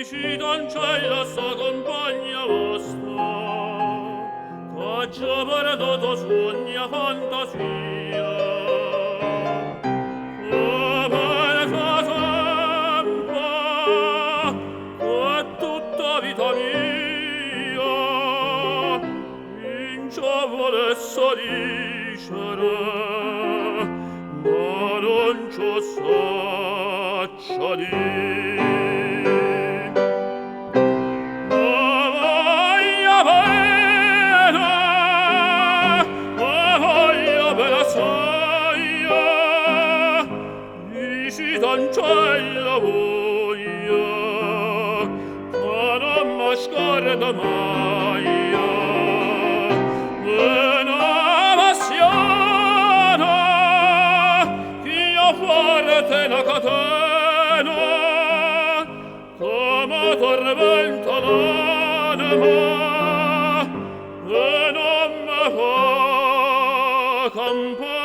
Dicitancella sta compagna vostra, ch'aggio perduto sogno e fantasia. Che pensa sempe che tutta 'a vita mia i' nce 'o vulesse dicere, ma nun ce 'o ssaccio dì. A voglio bene, 'a voglio bene assaje, dicitancella vuje, ca nun m' 'a scordo maje. È 'na passione cchiù forte 'e 'na catena ca me turmenta l'anema e nun me fa campà.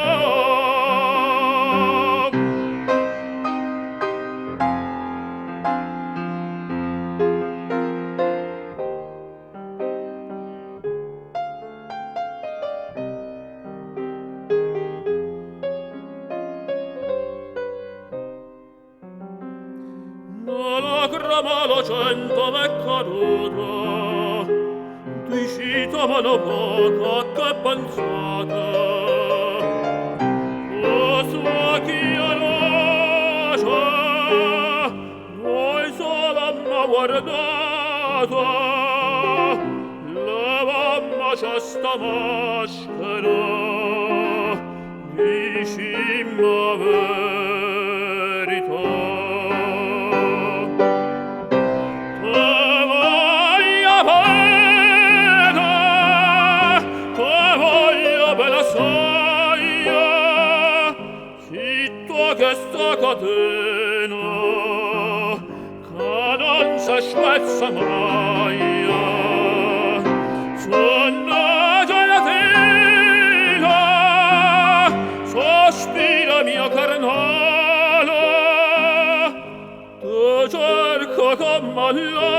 Na lacrema lucente m'è caduta, Diciteme nu poco a che penzate. Cu st'uocchie doce voi sola me guardate, Levammece 'sta maschera, dicimmo 'a verità. Te voglio bene, te voglio bene assaje, Zitto a chesta catena ca nun se spezza maje. So' 'na gelatina, sospira mia carnale, Te cerco comm'a ll'anema.